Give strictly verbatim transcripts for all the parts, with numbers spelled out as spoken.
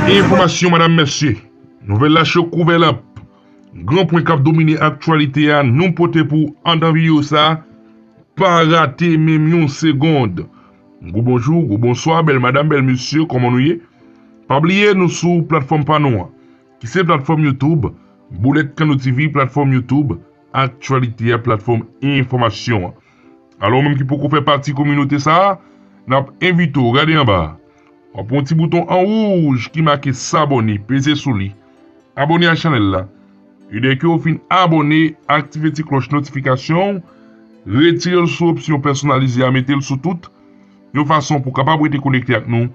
Enfòmasyon, madam, mesye. Nouvèl la cho kou vè lanp. Gran pwen k ap domine aktyalite a, nou pote pou w anndan videyo sa a. Pa rate menm yon segonn. Gwo bonjou, gwo bonswa, bèl madam, bèl mesye, kòman nou ye? Pa bliye, nou sou platfòm pa nou an, ki se platfòm YouTube, Boulèt Kanno T V, platfòm YouTube, aktyalite a, platfòm enfòmasyon an. Alò, ou menm ki poko fè pati kominote sa a, n ap envite w, gade anba a. W ap wè yon ti bouton an wouj ki make s'abonner, peze sou li. Abòne a chanèl la. E dèke w fin abòne, aktive ti klòch notifikasyon w, retire l sou opsyon pèsonalize a, mete l sou tout, yon fason pou w kapab rete konekte ak nou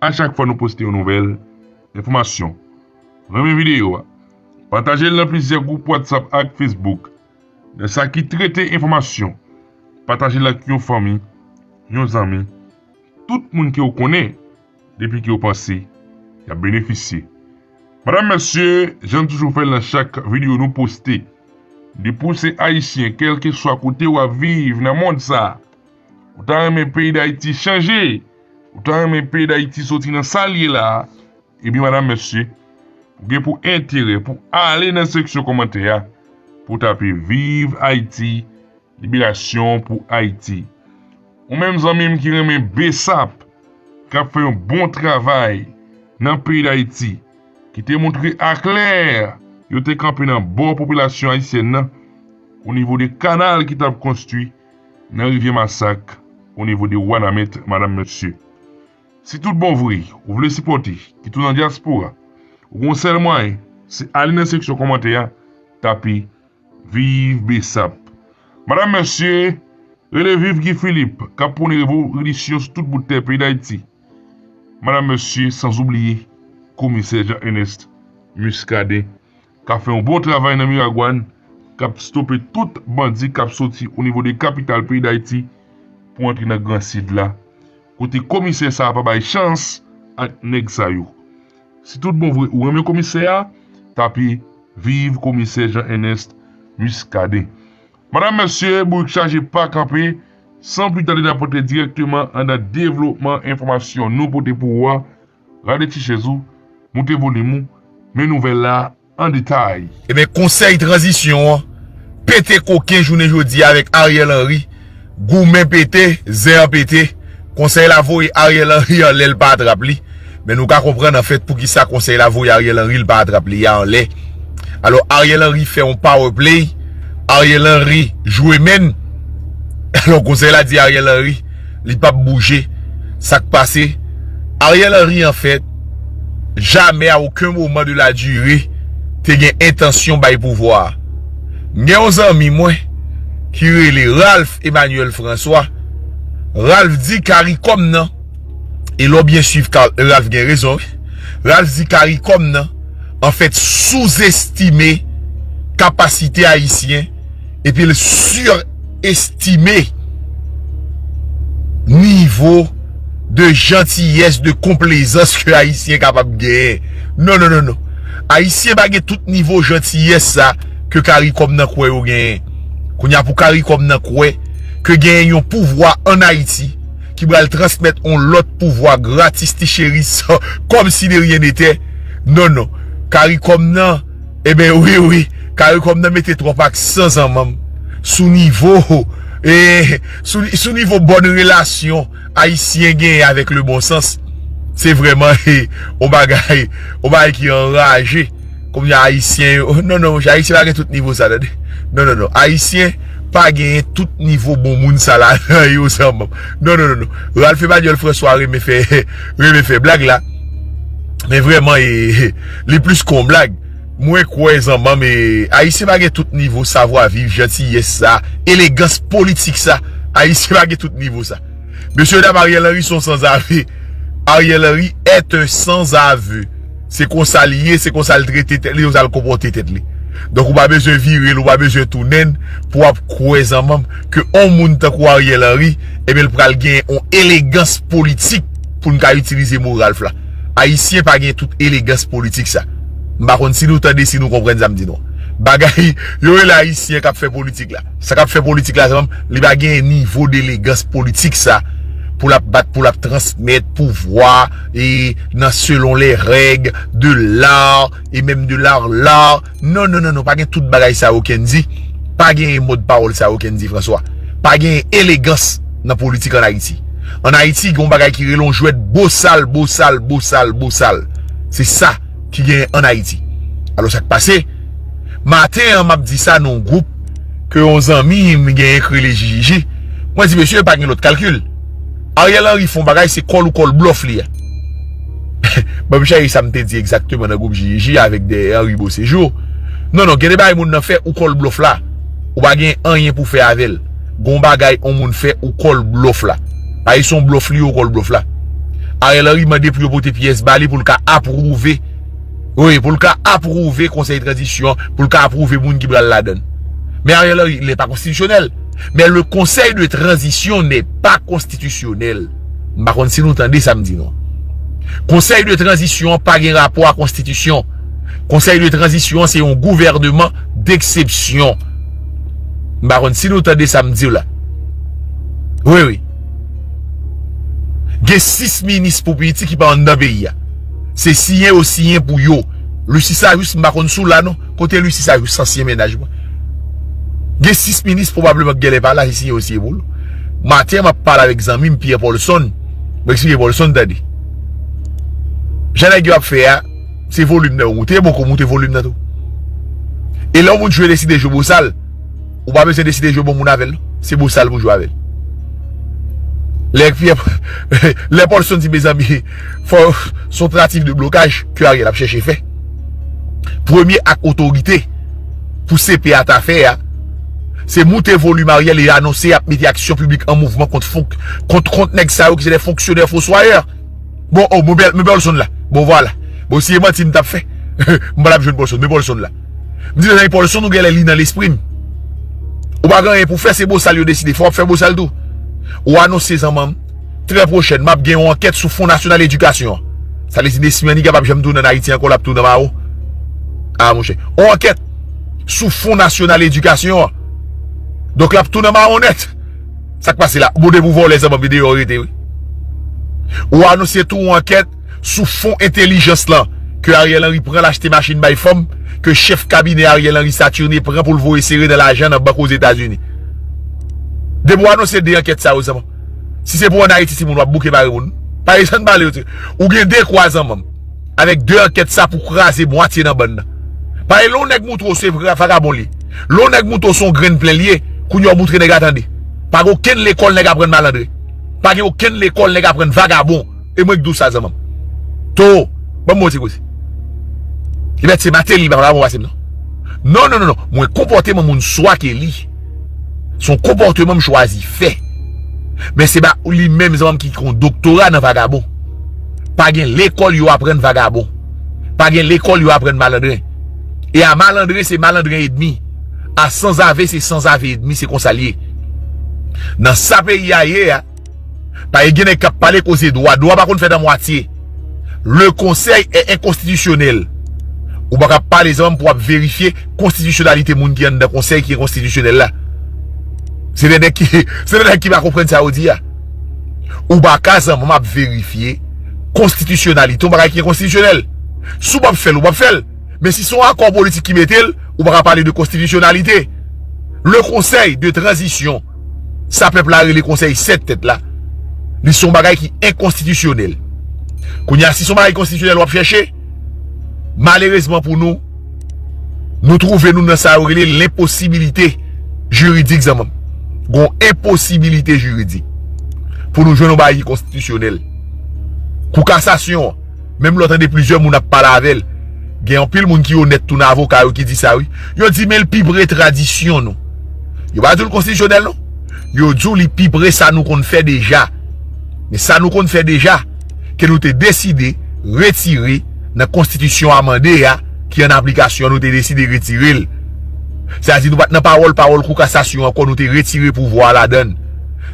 a chak fwa nou poste yon nouvèl enfòmasyon. Renmen videyo a. Pataje l nan plizyè gwoup WhatsApp ak Facebook. Nan sa ki trete enfòmasyon, pataje l ak yon fanmi, yon zanmi, tout moun ke w konnen, depi ke w panse y ap benefisye. Madam, mesye, jan n toujou fè l nan chak videyo nou poste, depi w se Ayisyen, kèlkeswa kote w ap viv nan mond sa a, ou ta renmen peyi Dayiti chanje, ou ta renmen peyi Dayiti soti nan sa l ye la a, ebyen, madam, mesye, ou gen pou enterè pou ale nan seksyon kòmantè a, pou w tape Viv Ayiti, Liberasyon pou Ayiti. Ou menm zanmi m ki renmen BSAP, k ap fè yon bon travay nan peyi Dayiti, ki te montre aklè yo te kanpe nan bò popilasyon ayisyèn nan, o nivo de kanal ki t ap konstwi nan Rivyè Masak, o nivo de Wanament, madam, mesye. Si tout bon vre, ou vle sipòte, kit ou nan dyaspora, ou gon sèl mwayen, se ale nan seksyon kòmantè a, tape Viv BSAP. Madam, mesye, rele viv Guy Philippe, k ap pwone revolisyon sou tout bout tè peyi Dayiti. Madam, mesye, sanzoubliye Komisè Jean Ernest Muscadin, k ap fè yon bon travay nan Miragwàn, k ap stope tout bandi k ap soti o nivo de kapital peyi Dayiti pou antre nan Gran Sid la, kote komisè sa a pa bay chans ak nèg sa yo. Si tout bon vre ou renmen komisè a, tape Viv Komisè Jean Ernest Muscadin. Madam, mesye, bourik chaje pa kanpe, san pli tande n ap antre dirèkteman anndan devlopman enfòmasyon nou pote pou ou a. Rale ti chèz ou, moute volim ou, men nouvèl la an detay. Ebyen, konsèy tranzisyon an pete koken jounen jodi a avèk Ariel Henry. Goumen pete, zen an pete. Konsèy la voye Ariel Henry anlè, l pa atrap li. Men nou ka konprann, anfèt, poukisa konsèy la voye Ariel Henry, l pa atrap li a anlè. Alò, Ariel Henry fè yon power play. Ariel Henry jwe menn. Alò, konsèy la di Ariel Henry, li p ap bouje. Sa k pase? Ariel Henry, anfèt, jamè, a okenn moman de la dire, te gen entansyon bay pouvwa a. M gen yon zanmi mwen ki rele Ralph Emmanuel François. Ralph di Caricom nan, e lè w byen swiv, Ralph gen rezon, wi. Ralph di Caricom nan, anfèt, souzestime kapasite ayisyen, epi l sirestime nivo de jantiyès, de konplezans ke ayisyen kapab genyen. Non, non, non, non. Ayisyen pa gen tout nivo jantiyès sa ke Caricom nan kwè yo genyen. Kounye a, pou Caricom nan kwè ke genyen yon pouvwa ann Ayiti ki pral transmèt yon lòt pouvwa gratis, ti cheri, san, kòmsi de ryen netè. Non, non. Caricom nan, ebyen, wi, wi. Caricom nan mete twòp aksan, zanmanm, sou nivo, e, sou, sou nivo bòn relasyon ayisyen genyen avèk le bon sans. Se vrèman, e, yon bagay, yon bagay ki anraje. Kounye a, ayisyen yo, non, non, monchè, ayisyen pa gen tout nivo sa, tande. Non, non, non. Ayisyen pa genyen tout nivo bon moun sa ladan yo, zanmanm. Non, non, non, non. Ralph Emmanuel François renmen fè, renmen fè blag la. Men vrèman, e, li plis ke yon blag. Mwen kwè, zanmanm, e, ayisyen pa gen tout nivo savwa viv, jantiyès sa, elegans politik sa. Ayisyen pa gen tout nivo sa. Mesye dam, Ariel Henry se yon sanzave. Ariel Henry est un sans-aveu. Se konsa li ye, se konsa l trete tèt li, se konsa l konpòte tèt li. Donk, ou pa bezwen vire l, ou pa bezwen tounen l pou w ap kwè, zanmanm, ke yon moun tankou Ariel Henry, ebyen, l pral gen yon elegans politik, pou n ka itilize mo Ralph la. Ayisyen pa gen tout elegans politik sa. M pa konn si nou tande, si nou konprann sa m di nou an. Bagay, yo rele Ayisyen k ap fè politik la. Sa k ap fè politik la, zanmanm, li pa gen nivo delegans politik sa pou l ap bat, pou l ap transmèt pouvwa e nan selon les règles de l'art et même de l'art l'art. Non, non, non, non, pa gen tout bagay sa yo, Kendy. Pa gen mòd pawòl sa yo, Kendy François. Pa gen elegans nan politik ann Ayiti. Ann Ayiti, gen yon bagay ki rele yon jwèt bosal, bosal, bosal, bosal. Se sa ki genyen ann Ayiti. Alò, sa k pase? Maten an, m ap di sa nan yon gwoup ke yon zanmi m genyen k rele Jijiji. Mwen di, mesye, pa gen lòt kalkil. Ariel Henry fè yon bagay, se kòl ou kòl blòf li a. Ban m chèche sa m te di egzakteman nan gwoup Jijiji avèk de Henry Beauséjour. Non, non, gen de bagay moun nan fè ou kòl blòf la. Ou pa gen anyen pou fè avè l. Gon bagay yon moun fè ou kòl blòf la. Ay se yon blòf li ou kòl blòf la. Ariel Henry mande pou yo pote pyès ba li pou l ka apwouve. Wi, pou l ka apwouve konsèy tranzisyon, pou l ka apwouve moun ki pral ladan l. Men Ariel Henry, il n'est pas constitutionnel. Mais le conseil de transition n'est pas constitutionnel. M pa konn si nou tande sa m di non. Konsèy de tranzisyon an pa gen rapò a konstitisyon. Konsèy de tranzisyon an se yon gouvènman deksepsyon. M pa konn si nou tande sa m di w la. Wi, wi. Gen sis minis pou Piti ki pa anndan peyi a. Se siyen yo siyen pou yo. Lucie Sageus, m pa konn si w la non. Kote Lucie Sageus, ansyen mennaj mwen? Gen sis minis pwobableman ki genlè pa la, se siyen yo siyen pou l. Maten an, m ap pale avèk zanmi m, Pierre Paulson. Mwen eksplike Paulson, tande. Jan nèg yo ap fè a, se volim nan yo moute, bon, kou moute volim nan tou. E lè yon moun jwe deside jwe bosal, ou pa bezwen deside jwe bon moun avè l, non. Se bosal pou jwe avè l. Lè Pierre, lè Paulson di, mezanmi, fò, se yon tantativ de blokaj ke Ariel ap chèche fè. Premye ak otorite pou C P a ta fè a, se moute volim Ariel e anonse y ap mete aksyon piblik an mouvman kont, kont, kont nèg sa yo ki se de fonksyonè foswayè. Bon, oh, men Paulson la. Bon, vwala. Bon, si e manti m t ap fè, m pa t ap jwenn Paulson, men Paulson la. M di, mezanmi, Paulson, ou genlè li nan lespri m. Ou pa gen anyen pou fè, se bosal yo deside. Fò w ap fè bosal tou. Ou anonse zanmanm, trè pwochèn, m ap gen yon ankèt sou Fon Nasyonal Edikasyon an. Sa vle di, Nesmy Annie kapab janm tounen ann Ayiti ankò, l ap tounen mawon. A, monchè. Yon ankèt sou Fon Nasyonal Edikasyon an. Donk, l ap tounen mawon nèt. Sa k pase la? Bon, depi w vòlè, zanmanm, deyò w rete, wi. Ou anonse tou yon ankèt sou fon entèlijans lan, ke Ariel Henry pran l achte machin bay fanm, ke chèf kabinè Ariel Henry Saturne pran pou l voye sere nan lajan nan bank Ozetazini. Depi w anonse de ankèt sa yo, zanmanm, si se pou ann Ayiti, timoun, w ap bouke mare moun. Pa desann pale yo, ti. Ou gen de kwa, zanmanm, avèk de ankèt sa pou kraze mwatye nan bann nan. Paske lè yon nèg moutre w se vagabon li ye. Lè yon nèg moutre w se yon grenn plen li ye, kounye a w moutre nèg la tande. Pa gen okenn lekòl nèg aprann malandren. Pa gen okenn lekòl nèg aprann vagabon. E mwen k di w sa, zanmanm. To, ban m yon ti koze. Ebyen, se Martelly, pa vagabon pase m, non. Non, non, non, non. Mwen, konpòteman moun swa ke li. Se yon konpòteman m chwazi fè. Men se pa li menm, zanmanm, ki gen yon doktora nan vagabon. Pa gen lekòl yo aprann vagabon. Pa gen lekòl yo aprann malandren. E a malandren, se malandren edmi. A sanzave, se sanzave edmi, se konsa l ye. Nan sa peyi a ye a, pa gen nèg k ap pale koze dwa. Dwa pa konn fèt an mwatye. Le Conseil est inconstitutionnel. Ou pa ka pale zanmanm pou w ap verifye konstitisyonalite moun ki anndan konsèy ki enkonstitisyonèl la. Se de nèg ki, se de nèg ki pa konprann sa yo di a. Ou pa ka zanmanm ap verifye konstitisyonalite yon bagay ki enkonstitisyonèl. Si w p ap fè l, ou p ap fè l. Men si se yon akò politik ki mete l, ou pa ka pale de konstitisyonalite. Le Conseil de transition, sa pèp la rele konsèy sèt tèt la, li se yon bagay ki enkonstitisyonèl. Kounye a, si se yon bagay konstitisyonèl w ap chèche, malerezman pou nou, nou twouve nou nan sa yo rele lenposibilite jiridik, zanmanm. Gon enposibilite jiridik pou nou jwenn yon bagay ki konstitisyonèl. Kou kasasyon an, menm lè w tande plizyè moun ap pale avè l, gen anpil moun ki onèt tou nan avoka yo ki di sa, wi. Yo di, men l pi pre tradisyon nou. Yo pa di w l konstitisyonèl, non. Yo di w li pi pre sa nou konn fè deja. Men sa nou konn fè deja, ke nou te deside retire nan konstitisyon amande a, ki an aplikasyon, nou te deside retire l. Sa di nou pa t nan pawòl, pawòl kou kasasyon ankò, nou te retire pouvwa a ladan l.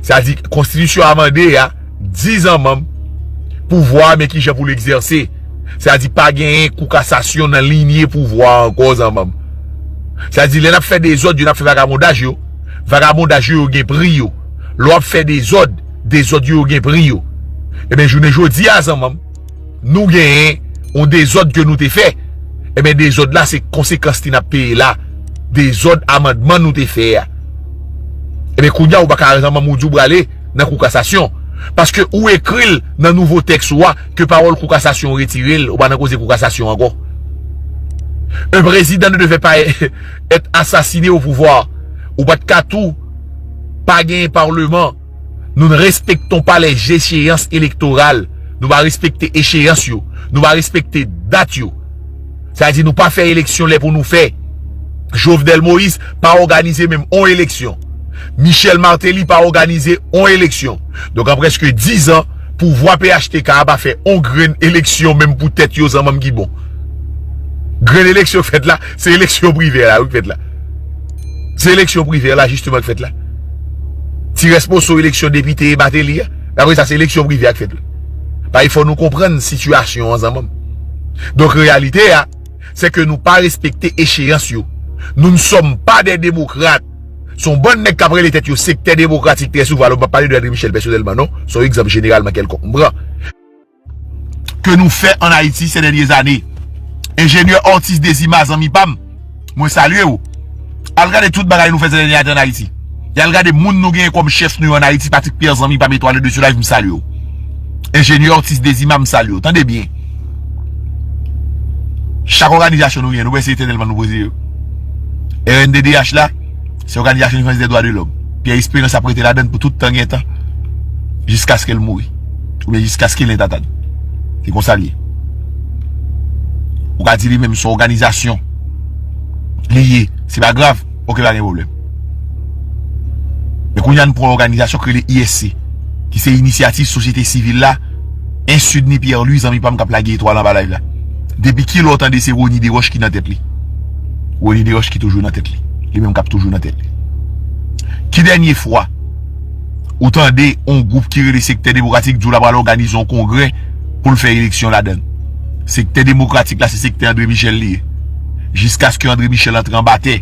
Sa di konstitisyon amande a, di zanmanm pouvwa a, men kijan pou l egzèse. Sa di pa genyen kou kasasyon nan linye pouvwa a ankò, zanmanm. Sa di lè n ap fè dezòd yo, n ap fè vagabondaj yo. Vagabondaj yo, yo gen pri yo. Lè w ap fè dezòd, Dezòd yo, yo gen pri yo. Ebyen, jounen jodi a, zanmanm, nou genyen yon dezòd ke nou te fè. Ebyen, dezòd la, se konsekans li n ap peye la. Dezòd amandman nou te fè a. Ebyen, kounye a, ou pa ka, zanmanm, ou di w prale nan kou kasasyon. Paske ou ekri l nan nouvo tèks ou a ke pawòl kou kasasyon ou retire l, ou pa nan koze kou kasasyon ankò. Un président ne devait pas être assassiné au pouvoir. Ou pa t ka tou pa genyen palman. Nous ne respectons pas les échéances électorales. Nou pa respekte echeyans yo. Nou pa respekte dat yo. Sa di nou pa fè eleksyon lè pou nou fè. Jovenel Moïse pa òganize menm on eleksyon. Michel Martelly pa òganize on eleksyon. Donk, an prèske diz an, pouvwa P H T K a pa fè on grenn eleksyon menm pou tèt yo, zanmanm, ki bon. Grenn eleksyon k fèt la, se eleksyon Privè la, wi, k fèt la. Se eleksyon Privè la, jisteman, k fèt la. Ti rès moso eleksyon depite e Martelly a. Apre sa, se eleksyon Privè a k fèt la. Paske fò nou konprann sitiyasyon an, zanmanm. Donk, reyalite a, se ke nou pa respekte echeyans yo. Nous ne sommes pas des démocrates. Se yon bann nèg k ap rele tèt yo sektè demokratik, trè souvan, alò, m p ap pale de André Michel pèsonèlman, non. Se yon egzanp jeneralman kèlkonk m pran. Ke nou fè ann Ayiti ces dernières années. Enjenyè Ortiz Dezima, zanmi pa m, mwen salye w. Al gade tout bagay nou fè ces dernières années ann Ayiti. E al gade moun nou genyen kòm chèf nou yo ann Ayiti, Patrick Pierre, zanmi pa m, Etoile de Soleil, m salye w. Enjenyè Ortiz Dezima, m salye w. Tande byen. Chak òganizasyon nou genyen, nou wè se etènèlman nou poze yo. R N D D H la, se Òganizasyon Defans dè Dwa de Lòm. Pierre Espérance ap rete ladan l pou tout tan gen tan, jiskaske l mouri. Oubyen jiskaske l entatad. Se konsa l ye. Ou ka di li menm se yon òganizasyon li ye. Se pa grav. Oke, pa gen pwoblèm. Men kounye a, n pran yon òganizasyon ki rele I S C, ki se Inisyativ Sosyete Sivil la, en Sud ni Pierre Louis, zanmi pa m k ap lage etwal anba live la. Depi kilè w tande se Rony Desroches ki nan tèt li? Rony Desroches ki toujou nan tèt li. Li menm k ap toujou nan tèt li. Ki dènye fwa ou tande yon gwoup ki rele Sektè Demokratik di w l ap al òganize yon kongrè pou l fè eleksyon ladan l? Sektè Demokratik la, se sektè André Michel li ye. Jiskaske André Michel antre anba tè,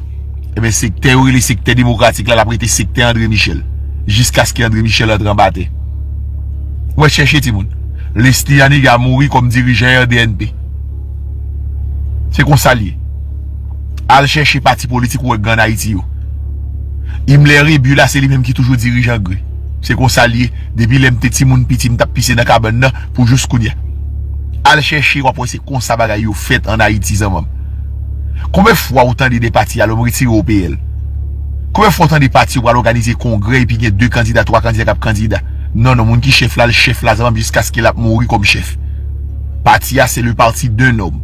ebyen, sektè yo rele Sektè Demokratik la, l ap rete sektè André Michel. Jiskaske André Michel antre anba tè. Ou wè, chèche, timoun. Leslie Anega mouri kòm dirijan R D N P. Se konsa l ye. Al chèche pati politik ou wè k gen ann Ayiti yo. Himmler Rébu la, se li menm ki toujou dirijan gre. Se konsa l ye. Depi lè m te timoun piti, m t ap pise nan kabann nan pou jous kounye a. Al chèche, w ap wè se konsa bagay yo fèt ann Ayiti, zanmanm. Konbyen fwa ou tande de pati, alò m retire O P L? Konbyen fwa ou tande pati yo pral òganize kongrè epi gen de kandida, twa kandida k ap kandida? Non, non, moun ki chèf la, l chèf la, zanmanm, jiskaske l ap mouri kòm chèf. Pati a, se le parti d'un homme.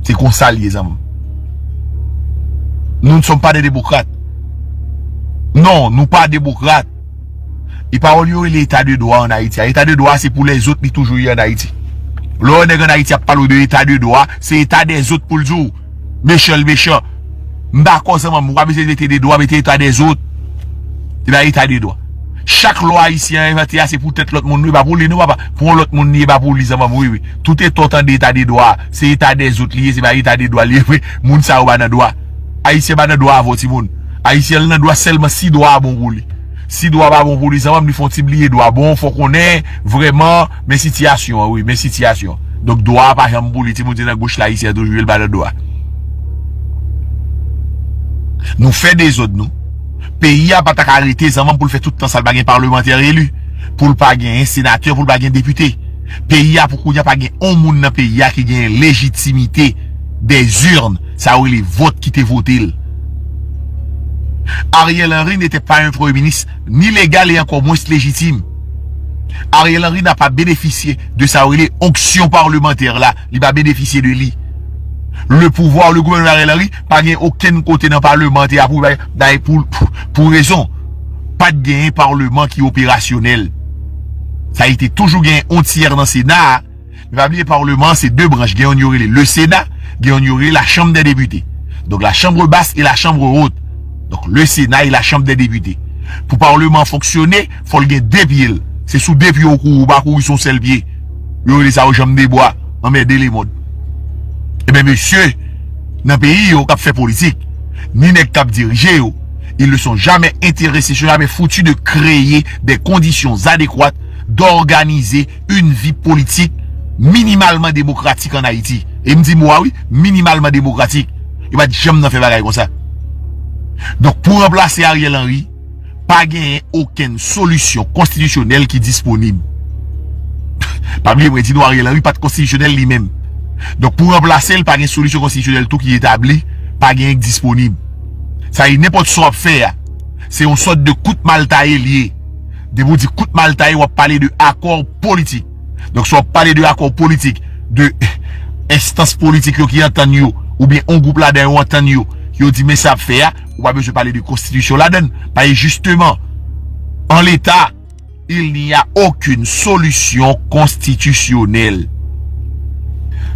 Se konsa l ye, zanmanm. Nous ne sommes pas des démocrates. Non, nou pa demokrat. E pawòl yo rele eta de dwa ann Ayiti a. Eta de dwa a, se pou lèzòt li toujou ye ann Ayiti. Lè w wè nèg ann Ayiti ap pale w de eta de dwa, se eta dèzòt pou l di w. Mechan l mechan. M dakò, zanmanm, ou pa bezwen mete de dwa, mete eta dèzòt. Se pa eta de dwa. Chak lwa ayisyen an envante a, se pou tèt lòt moun, non, e pa pou li, non, papa. Pou yon lòt moun li ye, e pa pou li, zanmanm, wi, wi. Tout eta w tande eta de dwa, se eta dèzòt li ye, se pa eta de dwa li ye vre. Moun sa yo pa nan dwa. Ayisyen pa nan dwa avè w, timoun. Ayisyen nan dwa sèlman si dwa a bon pou li. Si dwa a pa bon pou li, zanmanm, li fè yon ti bliye dwa. Bon, fò w konnen, vrèman, men sitiyasyon an, wi, men sitiyasyon. Donk, dwa a pa janm pou li, timoun, se nan goch la, Ayisyen an toujou ye, l pa nan dwa. Nou fè dezòd, nou. Peyi a pa ta ka rete, zanmanm, pou l fè tout tan sa, l pa gen palmantè eli, pou l pa gen senatè, pou l pa gen depite. Peyi a, pou kounye a, pa gen yon moun nan peyi a ki gen lejitimite dèzirn, sa yo rele vòt ki te vote l. Ariel Henry n'était pas un premier ministre ni légal et encore moins légitime. Ariel Henry n'a pas bénéficié de sa yo rele onction parlementaire la, li pa benefisye de li. Le pouvoir, le gouvernement Ariel Henry, pa gen okenn kote nan palman te apwouve bagay pou, pou, pou rezon. Pa t genyen palman ki operasyonèl. Sa a ete toujou genyen yon tyè nan Sena a. Men pa bliye, palman an se de branch. Gen youn yo rele le Sénat, gen youn yo rele la Chambre des députés. Donk, la Chambre basse et la Chambre haute. Donk, le Sénat et la Chambre des députés. Pou palman an fonksyone, fò l gen de pye l. Se sou de pye w kouri, ou pa kouri sou yon sèl pye. Yo rele sa yo janm de bwa, anmède lemonn. Ebyen, mesye, nan peyi yo k ap fè politik, ni nèg k ap dirije yo, Ils ne sont jamais intéressés, sont jamais foutus de créer des conditions adéquates d'organiser une vie politique minimalement démocratique en Haïti. E m di mo a wi, minimalement démocratique. Yo pa t janm nan fè bagay konsa. Donk, pou ranplase Ariel Henry, pa genyen okenn solisyon konstitisyonèl ki disponib. Pa bliye, mwen di nou, Ariel Henry pa t konstitisyonèl li menm. Donk, pou ranplase l, pa gen solisyon konstitisyonèl tou ki etabli, pa genyen k disponib. Sa vle di, nenpòt sa w ap fè a, se yon sòt de kout mal taye l ye. Depi w di kout mal taye, w ap pale de akò politik. Donk, si w ap pale de akò politik, de enstans politik yo ki antann yo, oubyen yon gwoup ladan yo antann yo, yo di, men sa ap fè a, ou pa bezwen pale de konstitisyon ladan l. Paske jisteman, an leta, il n'y a aucune solution constitutionnelle.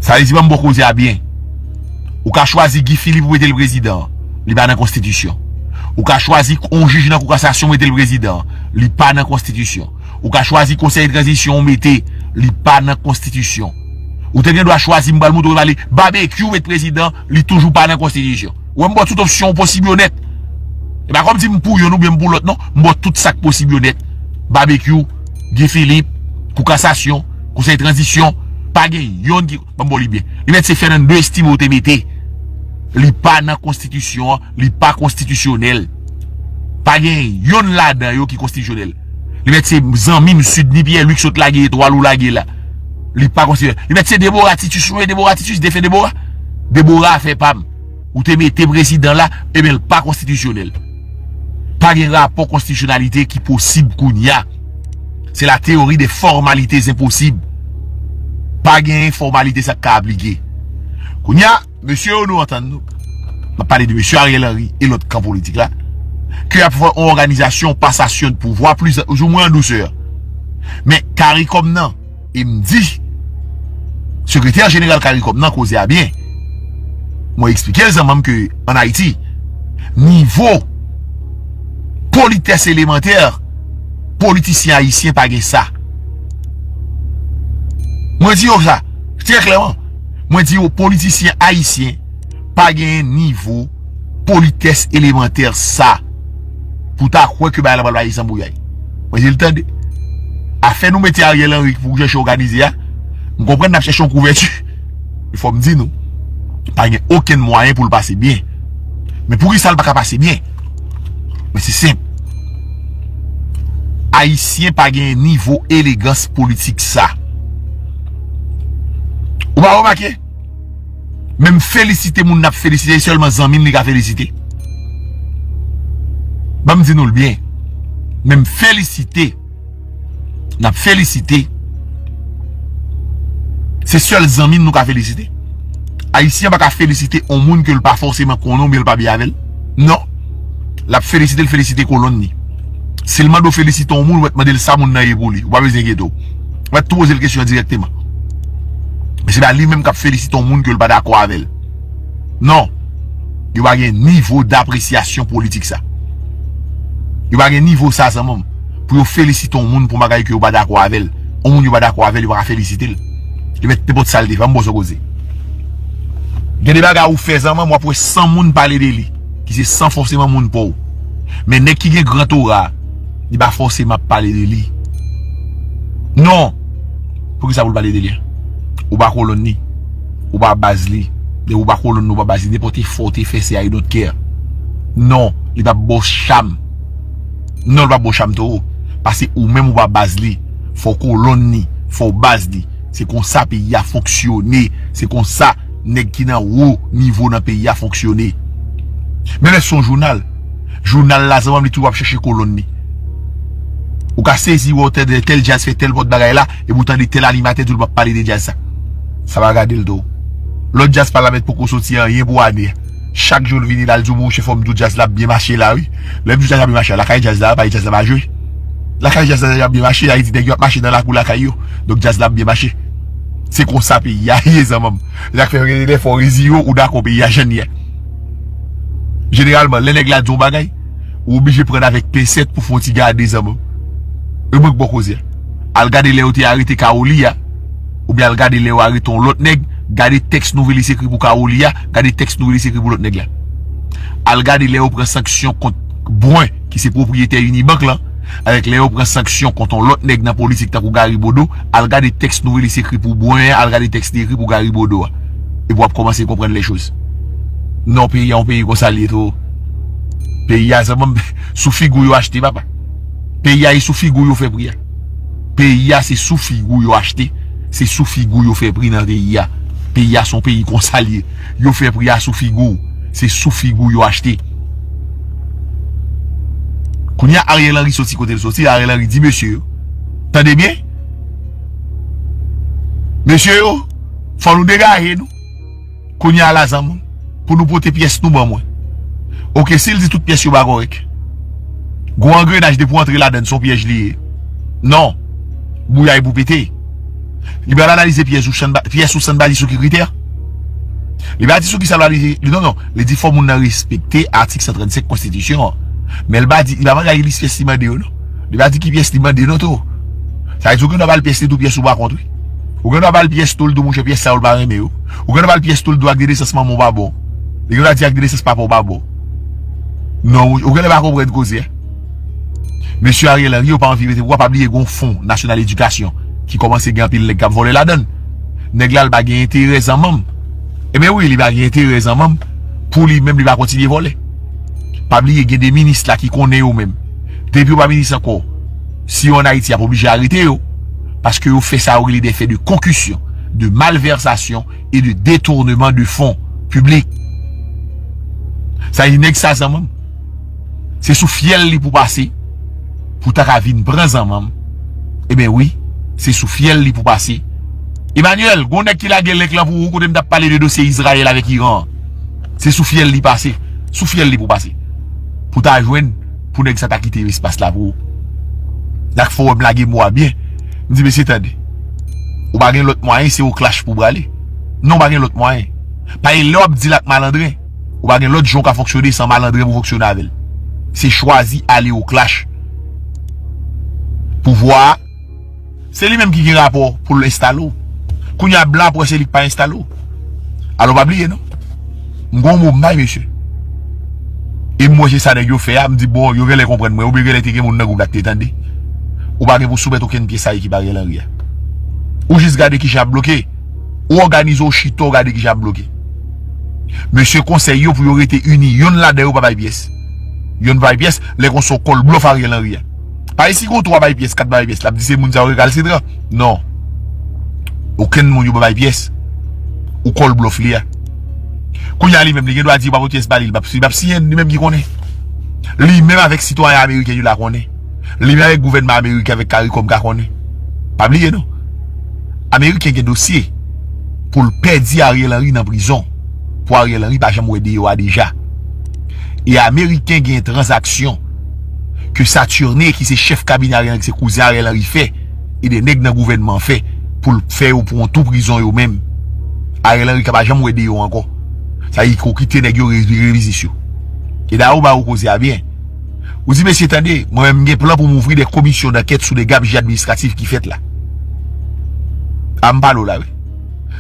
Sa vle di, ban m bon koze a byen. Ou ka chwazi Guy Philippe ou mete l prezidan, li pa nan konstitisyon. Ou ka chwazi yon jij nan kou kasasyon mete l prezidan, li pa nan konstitisyon. Ou ka chwazi konsèy tranzisyon ou mete, li pa nan konstitisyon. Ou te gen dwa chwazi, m pral montre w pale, Babekyou met prezidan, li toujou pa nan konstitisyon. Ou wè m ba w tout opsyon posib yo nèt. E pa kòmsi m pou youn oubyen m pou lòt non, m ba w tout sa k posib yo nèt. Babekyou, Guy Philippe, kou kasasyon, konsèy tranzisyon, pa gen youn ki, ban m ba w li byen. Li mèt se Fernando Estimé ou te mete. Li pa nan konstitisyon an, li pa konstitisyonèl. Pa gen youn ladan yo ki konstitisyonèl. Li mèt se zanmi m Sidney Pierre Luc sot lage etwal ou lage la. Li pa konstitisyonèl. Li mèt se Deborah Titus, ou wè Deborah Titus, defen Deborah. Deborah afè pa m. Ou te mete prezidan la, ebyen l pa konstitisyonèl. Pa gen rapò konstitisyonalite ki posib kounye a. C'est la théorie des formalités impossibles. Pa gen fòmalite sa k ka aplike. Kounye a, mesye yo nou antann nou. M ap pale de mesye Ariel Henry e lòt kan politik la. Ke y ap fè yon òganizasyon pasasyon de pouvwa plis ou mwen an dousè. Men CARICOM nan, e m di, sekretè jeneral CARICOM nan koze a byen. Mwen eksplike l zanmanm ke ann Ayiti, nivo politès elemantè, politisyen ayisyen pa gen sa. Mwen di yo sa, trè klèman. Mwen di yo, politisyen ayisyen pa gen nivo politès elemantè sa. Pou ta kwè ke bagay la pral pase san bouyay. Mwen di l tande. Afè nou mete Ariel Henry pou chèche òganize a, m konprann n ap chèche yon kouvèti. Fò m di nou, pa gen okenn mwayen pou l pase byen. Men poukisa l pa ka pase byen? Men se senp. Ayisyen pa gen nivo elegans politik sa. Ou pa remake? Menm felisite moun n ap felisite, se sèlman zanmi n li ka felisite. Ban m di nou l byen. Menm felisite n ap felisite, se sèl zanmi n nou ka felisite. Ayisyen pa ka felisite yon moun ke l pa fòseman konnen oubyen l pa byen avè l. Non. L ap felisite l, felisite kolonn li. Si l mande w felisite yon moun, ou mèt mande l sa moun nan ye pou li. Ou pa bezwen enkyete w. Ou mèt tou poze l kesyon an dirèkteman. Men se pa li menm k ap felisite yon moun ke l pa dakò avè l. Non. Yo pa gen nivo dapresyasyon politik sa. Yo pa gen nivo sa, zanmi m, pou yo felisite yon moun pou yon bagay ke yo pa dakò avè l. Yon moun yo pa dakò avè l, yo pa ka felisite l. Li mèt nenpòt sa l te fè, m bon sou koze. Gen de bagay ou fè, zanmi m, w ap wè san moun pale de li, ki se san fòseman moun pa w. Men nèg ki gen gran tora, li pa fòseman ap pale de li. Non. Poukisa pou l pale de li? Ou pa kolonn li. Ou pa baz li. Depi ou pa kolonn li, ou pa baz li. Nenpòt efò w te fè, se I don't care. Non, li p ap ba w cham. Non, li p ap ba w cham toro. Paske ou menm ou pa baz li. Fò w kolonn li. Fò w baz li. Se konsa peyi a fonksyone. Se konsa nèg ki nan wo nivo nan peyi a fonksyone. Men lè se yon jounal, jounal la, zanmi m, li toujou ap chèche kolonn li. Ou ka sezi wè tèl, tèl djaz fè tèl lòt bagay la, epi w tande tèl animatè di w l p ap pale de djaz sa. Sa pa gade l tou. Lòt djaz pa la mèt poko soti anyen pou ane. Chak jou l vini la, l di w, monchè, fò m di w, djaz la ap byen mache la, wi. Lè m di w djaz la ap byen mache la, lakay djaz la, pa djaz la pa jwe. Lakay djaz la ap byen mache, Ayiti nèg yo ap mache nan lakou lakay yo. Donk djaz la ap byen mache. Se konsa peyi a ye, zanmi m. Se sa k fè gen de lè fò w reziye w, ou dakò peyi a jan l ye. Jeneralman, lè nèg la di yon bagay, ou oblije pran l avèk pensèt pou fè yon ti gade, zanmi m. E mwen k ba w koze a. Al gade lè yo te arete Kaoli a, oubyen al gade lè yo arete yon lòt nèg, gade tèks nouvèlis ekri pou Kaoli a, gade tèks nouvèlis ekri pou lòt nèg la. Al gade lè yo pran sanksyon kont Brun, ki se pwopriyetè Unibank lan, avèk lè yo pran sanksyon kont yon lòt nèg nan politik tankou Gary Bodeau, al gade tèks Nouvelliste ekri pou Brun an, al gade tèks li ekri pou Gary Bodeau a. Epi w ap kòmanse konprann lèchoz. Non, peyi a, yon peyi konsa l ye tou. Peyi a, zanmi m, sou figi w yo achte, papa. Peyi a, e sou figi w yo fè pri a. Peyi a, se sou figi w yo achte. Se sou figi w yo fè pri nan peyi a. Peyi a, se yon peyi konsa l ye. Yo fè pri a sou figi w. Se sou figi w yo achte. Kounye a, Ariel Henry soti kote l soti, Ariel Henry di mesye yo, tande byen, mesye yo, fò nou degaje nou. Kounye a la, zanmi m, pou nou pote pyès nou ban mwen. Oke, si l di tout pyès yo pa kòrèk, gwo angrenaj depi w antre ladan l, se yon pyèj li ye. Non. Bouyay pou pete. Li pral analize pyès ou san ba-, pyès ou san baze sou ki kritè? Li pa di sou ki sa l analize. Li, non, non. Li di fò moun nan respekte atik san trannsenk konstitisyon an. Men l pa di, li pa mande a ki lis pyès li mande yo, non. Li pa di ki pyès li mande, non, tou. Sa vle di ou gen dwa ba l pyès li tou, pyès ou pa kont, wi. Ou gen dwa ba l pyès tou, l di w, monchè, pyès sa yo, l pa renmen yo. Ou gen dwa ba l pyès tou, l di w ak de nesans manman w pa bon. Li gen dwa di ak de nesans papa w pa bon. Non, ou, ou genlè pa konprann koze a. Mesye Ariel Henry, yo pa anvi rete pouvwa, pa bliye gon fon nasyonal edikasyon ki kòmanse gen anpil nèg k ap vòlè ladan l. Nèg la, l pa gen enterè zanmanm. Ebyen wi, li pa gen enterè zanmanm. Pou li menm, li pa kontinye vòlè. Pa bliye, gen de minis la ki konnen yo menm. Depi yo pa minis ankò, si yo ann Ayiti, y ap oblije arete yo. Paske yo fè sa yo rele des faits de concussion, de malversation et de détournement de fonds publics. Sa di nèg sa zanmanm, se sou fyèl li pou pase, pou ta ka vin pran zanmanm. Ebyen wi, se sou fyèl li pou pase. Emmanuel, gon nèg ki lage link lan pou ou kote m t ap pale de dosye Izrayèl avèk Iran an. Se sou fyèl li pase. Sou fyèl li pou pase. Pou ta jwenn, pou nèg sa ta kite espas la pou ou. Dak fò wè m lage mo a byen. M di, mesye, tande. Ou pa gen lòt mwayen, se o clash pou w prale. Non, ou pa gen lòt mwayen. Paske lè w ap deal ak malandren, ou pa gen lòt jan w ka fonksyone san malandren pou fonksyone avè l. Se chwazi ale o clash. Pouvwa a, se li menm ki gen rapò pou l enstale w. Kounye a, blan ap wè se li k pa enstale w. Alò, pa bliye, non. M gon mo m bay, mesye. E m wè se sa nèg yo fè a, m di, bon, yo genlè konprann mwen, oubyen genlè te gen moun nan gwoup la ki te tande. Ou pa gen pou soumèt okenn pyès a ekip Ariel Henry a. Ou jis gade kijan ap bloke. Ou òganize w chita, w gade kijan ap bloke. Mesye, konsèy yo pou yo rete ini, yonn ladan yo pa bay pyès. Yonn pa bay pyès, lè konsa w kòl blòf Ariel Henry a. Paske si gon twa bay pyès, kat bay pyès, l ap di se moun sa yo rekalsitran. Non. Okenn moun yo pa bay pyès. Ou kòl blòf li a. Kounye a li menm, li gen dwa di yo pa pote pyès ba li, li p ap, li p ap siyen, li menm ki konnen. Li menm avèk sitwayen ameriken yo la konnen. Li menm avèk gouvènman ameriken, avèk CARICOM ka konnen. Pa bliye non. Ameriken gen dosye pou l pèdi Ariel Henry nan prizon. Pou Ariel Henry pa janm wè deyò a deja. E Ameriken gen tranzaksyon ke Saturnin, ki se chèf kabinè Ariel Henry, ki se kouzen Ariel Henry, fè, e de nèg nan gouvènman an fè, pou l fè yo pran tou prizon yo menm. Ariel Henry ka pa janm wè deyò ankò. Sa di ko kite nèg yo re-, revizis yo. E dayè ou ba ou koze a byen. Ou di, mesye, tande, mwen menm m gen plan pou m ouvri de komisyon dankèt sou de gabji administratif ki fèt la. A m pale w la, wi.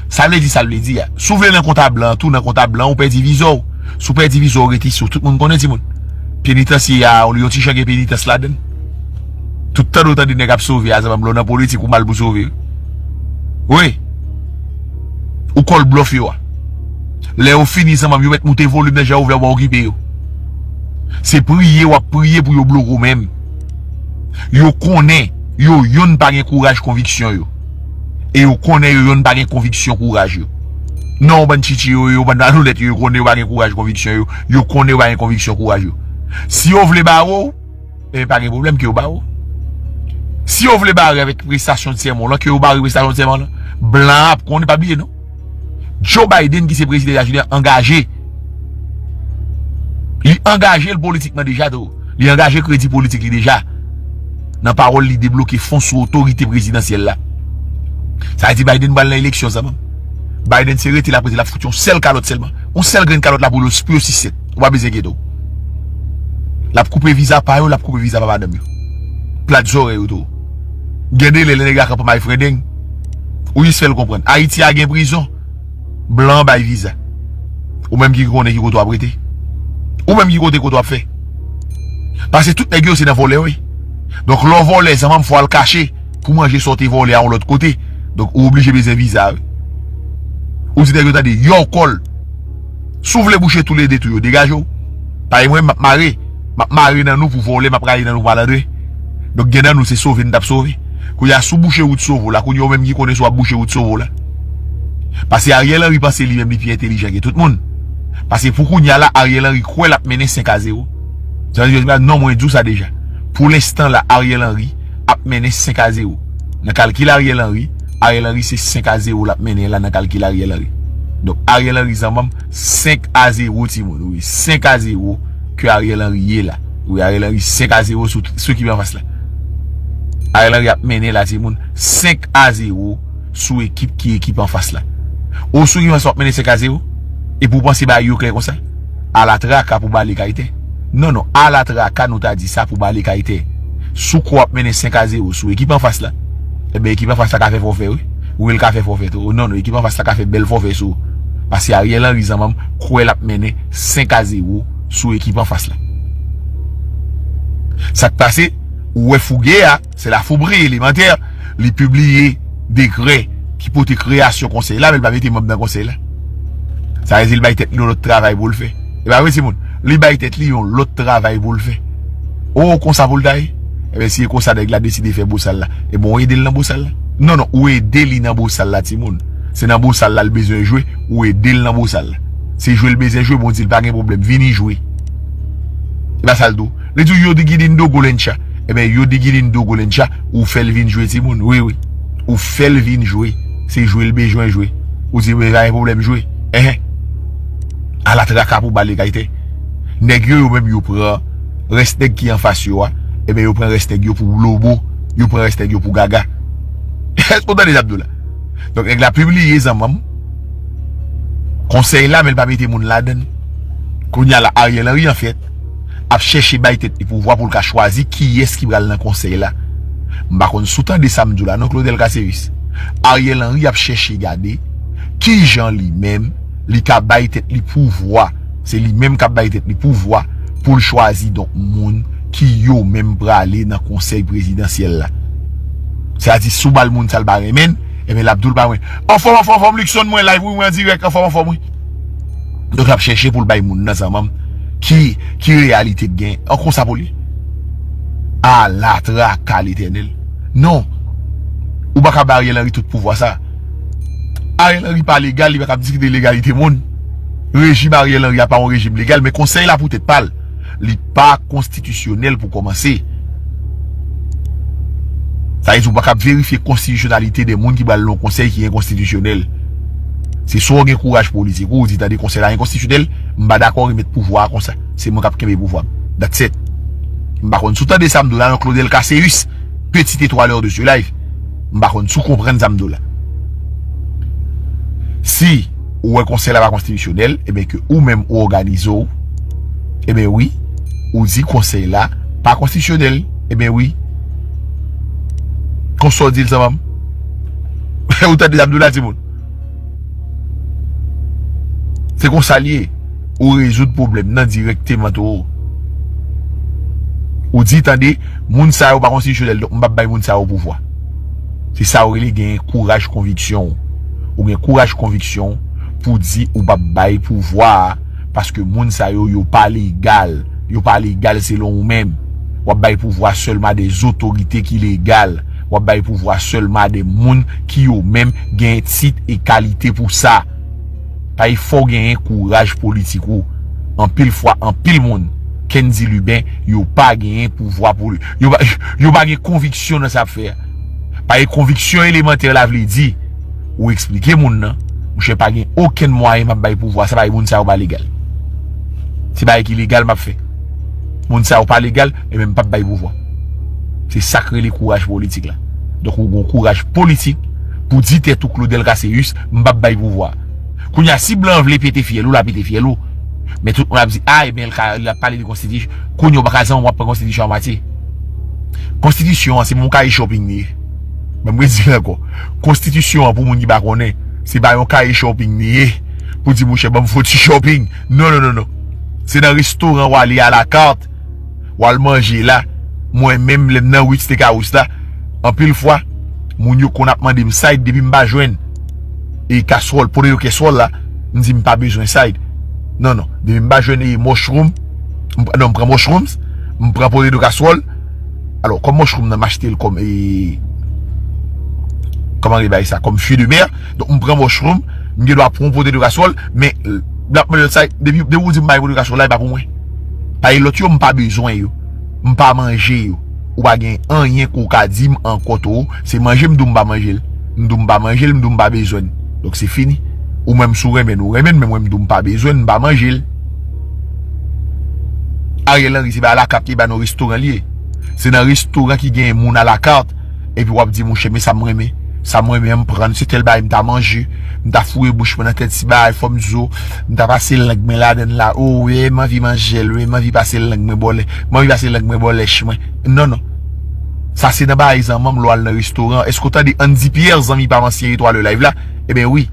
Sa vle di, sa l vle di a. Si w vle nan konta blan, tou nan konta blan, ou pèdi viza w. Si w pèdi viza w, rete isi w. Tout moun konnen, timoun. Penitansye a, yon ti jan gen penitans ladan l. Tout tande w tande nèg ap sove a, zanmi m, lè w nan politik, ou mal pou sove. Wi. Ou kòl blòf yo a. Lè yo fini, zanmi m, yo mèt moute volim nan jan yo vle, w pa okipe yo. Se priye w ap priye pou yo bloke w menm. Yo konnen, yo yonn pa gen kouraj konviksyon yo. E yo konnen yo yonn pa gen konviksyon kouraj yo. Non, bann tchitchi yo, yo, bann malonèt yo, yo konnen yo pa gen kouraj konviksyon yo. Yo konnen yo pa gen konviksyon kouraj yo. Si yo vle bare w, e pa gen pwoblèm ke yo bare w. Si yo vle bare avèk prestasyon sèmon lan, ke yo bare prestasyon sèmon lan. Blan ap konnen, pa bliye non. Joe Biden, ki se prezidan Etazini an, angaje. Li angaje l politikman deja tou. Li angaje kredi politik li deja. Nan pawòl li debloke fon sou otorite prezidansyèl la. Sa vle di Biden pral nan eleksyon, zanmi m. Biden se rete l ap rete, l ap fout yon sèl kalòt sèlman. Yon sèl grenn kalòt la pou yo, pou yo sis sèt. Ou pa bezwen enkyete w. L ap koupe viza pa yo, l ap koupe viza pa madanm yo. Plat zòrèy yo tou. Gen de lè, lè nèg la kanpe may frendeng, ou jis fè l konprann. Ayiti a gen prizon. Blan bay viza. Ou menm ki konnen ki kote w ap rete. Ou menm ki kote kote w ap fè. Paske tout nèg yo se nan vòlè, wi. Donk, lè w vòlè, zanmanm, fò al kache pou manje sa w te vòlè a yon lòt kote. Donk, ou oblije bezwen viza, wi. Ou di nèg yo, tande, yow, kòl. Si w vle bouche toulede tou yo, degaje w. Paske mwen, m ap mare. M ap mare nan nou pou vòlè, m ap rayi nan nou pou malandren. Donk, gen nan nou, se sove n t ap sove. Kounye a, si w bouche wout sove w la, kounye a, ou menm ki konnen si w ap bouche wout sove w la. Paske Ariel Henry panse li menm li pi entelijan ke tout moun. Paske pou kounye a la, Ariel Henry kwè l ap mennen senk a zewo. Sa vle di, non, mwen di w sa deja. Pou lenstan la, Ariel Henry ap mennen senk a zewo. Nan kalkil Ariel Henry, Ariel Henry se senk a zewo l ap mennen la nan kalkil Ariel Henry. Donk, Ariel Henry, zanmanm, senk a zewo, timoun. Wi, senk a zewo ke Ariel Henry ye la. Wi, Ariel Henry, senk a zewo sou, sou ekip anfas la. Ariel Henry ap mennen la, timoun, senk a zewo sou ekip ki ekip anfas la. Ou sou ekip anfas w ap mennen senk a zewo? Epi w panse bagay yo klè konsa? Ala traka pou bale kay tè. Non, non, ala traka, nou ta di sa pou bale kay tè. Si w kwè w ap mennen senk a zewo sou ekip anfas la, ebyen, ekip anfas la ka fè fòfè, wi. Wi, l ka fè fòfè tou. Non, non, ekip anfas la ka fè bèl fòfè sou ou. Paske Ariel Henry, zanmanm, kwè l ap mennen senk a zewo sou ekip anfas la. Sa k pase, ou wè Fouge a, se la foubri elemantè, li pibliye dekrè ki pote kreyasyon konsèy la, men li pa mete manm nan konsèy la. Sa vle di li bay tèt li yon lòt travay pou l fè. E pa vre, timoun? Li bay tèt li yon lòt travay pou l fè. O, konsa pou l ta ye? Ebyen, si e konsa nèg la deside fè bosal la, ebyen, ou ede l nan bosal la? Non, non, ou ede li nan bosal la, timoun. Se nan bosal la l bezwen jwe, ou ede l nan bosal la. Se jwe l bezwen jwe, bon, di l pa gen pwoblèm, vini jwe. E pa sa l di w. Li di w yo digidin do golencha. Ebyen, yo digidin do golencha, ou fè l vin jwe, timoun. Wi, wi. Ou fè l vin jwe. Se jwe l bezwen jwe. Ou di, men pa gen pwoblèm, jwe. Enhen. Ala traka pou bale kay tè. Nèg yo, yo menm, yo pran rès nèg ki anfas yo a. Ebyen, yo pran rès nèg yo pou lobo. Yo pran rès nèg yo pou gaga. Èske w tande sa m di w la? Donk, nèg la pibliye, zanmanm, konsèy la, men l pa mete moun ladan l. Kounye a la, Ariel Henry, anfèt, ap chèche bay tèt li pouvwa pou l ka chwazi kiyès ki pral nan konsèy la. M pa konn si w tande sa m di w la, non, Claudel Caceres. Ariel Henry ap chèche gade kijan li menm, li ka bay tèt li pouvwa. Se li menm k ap bay tèt li pouvwa pou l chwazi, donk, moun ki yo menm prale nan konsèy prezidansyèl la. Sètadi, si w ba l moun sa l pa renmen l, ebyen, l ap di w l pa renmen. Anfòm, anfòm, anfòm, Luckson, mwen live, wi, mwen an dirèk, anfòm, anfòm, wi. Donk, l ap chèche pou l bay moun nan zanmanm ki, ki reyalite k gen. An konsa pou li. Ala traka Letènèl. Non. Ou pa ka ba Ariel Henry tout pouvwa sa. Ariel Henry pa legal, li pa ka ap diskite legalite moun. Rejim Ariel Henry a pa yon rejim legal, men konsèy la poutèt pa l. Li pa konstitisyonèl pou kòmanse. Sa vle di ou pa ka ap verifye konstitisyonalite de moun ki pral nan yon konsèy ki enkonstitisyonèl. Se swa w gen kouraj politik ou, ou di, tande, konsèy la enkonstitisyonèl, m pa dakò remèt pouvwa a konsa. Se mwen k ap kenbe pouvwa m. That's it. M pa konn si w tande sa m di w la, non, Claudel Caceus, petit étoileur de ce live. M pa konn si w konprann sa m di w la. Si ou wè konsèy la pa konstitisyonèl, ebyen ke ou menm ou òganize w, ebyen wi, ou di konsèy la pa konstitisyonèl, ebyen wi. Konsa w di l, zanmanm. Ou tande sa m di w la, timoun? Se konsa l ye. Ou rezoud pwoblèm nan dirèkteman tou. Ou di, tande, moun sa yo pa konstitisyonèl, donk m p ap bay moun sa yo pouvwa. Se sa yo rele gen kouraj konviksyon w. Ou gen kouraj konviksyon w pou di ou p ap bay pouvwa a, paske moun sa yo, yo pa legal. Yo pa legal selon ou menm. W ap bay pouvwa sèlman a de zotorite ki legal. W ap bay pouvwa sèlman a de moun ki yo menm gen tit e kalite pou sa. Paske fò w genyen kouraj politik ou. Anpil fwa, anpil moun, Kendy Lubin, yo pa genyen pouvwa pou, yo pa, yo pa gen konviksyon nan sa y ap fè a. Paske konviksyon elemantè la vle di, ou eksplike moun nan, monchè, pa gen okenn mwayen m ap bay pouvwa sa, paske moun sa yo pa legal. Se bagay ki legal m ap fè. Moun sa yo pa legal, ebyen m p ap bay pouvwa. Se sa k rele kouraj politik la. Donk ou gen kouraj politik pou di tèt ou, Claudel Caceus, m p ap bay pouvwa. Kounye a, si blan an vle pete fyèl ou, l a pete fyèl ou. Men tout moun ap di, a, ebyen, l ka, l ap pale de konstitisyon. Kounye a, ou pa ka zanmi w ap pran konstitisyon an matye. Konstitisyon an, se yon kaye shopping li ye. Ban m redi l ankò. Konstitisyon an, pou moun ki pa konnen, se pa yon kaye shopping li ye. Pou di, monchè, ban m fè yon ti shopping. Non, non, non, non. Se nan restoran w ale alakart. w al manje la. Mwen menm, lè m nan Ritz Steakhouse la, anpil fwa, moun yo konn ap mande m side, depi m pa jwenn e kaswòl, pote yo kaswòl la, m di m pa bezwen side. Non, non, depi m pa jwenn e mushroom, m, non, m pran mushrooms, m pran pote de kaswòl. Alò, kòm mushroom nan, m achte l kòm, e, kòman yo bay sa, kòm fruit de mer. Donk, m pran mushroom, m gen dwa pran pote de kaswòl, men, l ap mande lòt side, depi, depi w di m pa gen pote de kaswòl la, e pa pou mwen. Paske lòt yo, m pa bezwen yo. M pa manje yo. Ou pa gen anyen ke w ka di m ankò, Toro. Se manje m di w m pa manje l. M di w m pa manje l, m di w m pa bezwen l. Donk, se fini. Ou menm, si w renmen l, ou renmen l, men mwen, m di w m pa bezwen l, m pa manje l. Ariel Henry, se pa alakat li ye, ba nan restoran li ye. Se nan restoran ki gen moun alakat. Epi w ap di, monchè, men sa m renmen. Sa m renmen an, m pran, se tèl bagay m ta manje. M ta foure bouch mwen nan tèt ti bagay, fò m di w, m ta pase lang mwen ladann la. O, wi, m anvi manje l, wi, m anvi pase lang mwen bò lè, m anvi pase lang mwen bò lèch mwen. Non, non. Sa se nan bagay zanmanm lè w al nan restoran. Èske w tande Andy Pierre, zanmi pa m ansyen etwal live la? Ebyen wi.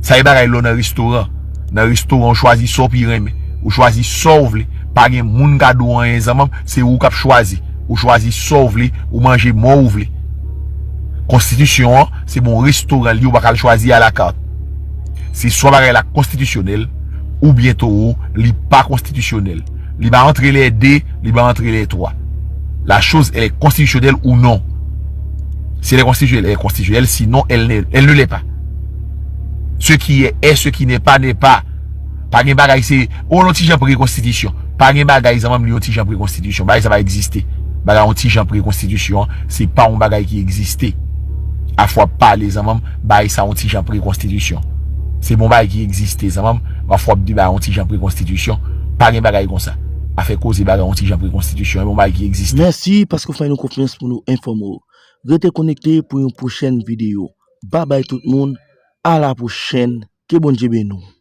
Sa e bagay lè w nan restoran. Nan restoran, ou chwazi sa w pi renmen. Ou chwazi sa w vle. Pa gen moun ka di w anyen, zanmanm, se ou k ap chwazi. Ou chwazi sa w vle, ou manje mò ou vle. Konstitisyon an, se bon restoran li, ou pa ka al chwazi alakat. Se swa bagay la konstitisyonèl, oubyen Toro, li pa konstitisyonèl. Li pa antre lè de, li pa antre lè twa. La chose, elle est constitutionnelle ou non. Si elle est constitutionnelle, elle est constitutionnelle, sinon, elle ne, elle ne l'est pas. Ce qui est, est, ce qui n'est pas, n'est pas. Pa gen bagay se, o, yon ti jan pre konstitisyon. Pa gen bagay, zanmanm, li yon ti jan pre konstitisyon. Bagay sa pa egziste. Bagay yon ti jan pre konstitisyon, se pa yon bagay ki egziste. Afè w ap pale, zanmanm, bagay sa yon ti jan pre konstitisyon. Se bon bagay ki egziste, zanmanm, afè w ap di bagay yon ti jan pre konstitisyon. Pa gen bagay konsa. Afè koze bagay yon ti jan pre konstitisyon, e bon bagay ki egziste. Mèsi paske w fè nou konfyans pou nou enfòme w. Rete konekte pou yon pwochèn videyo. Babay tout moun, a la pwochèn, ke Bondye beni w.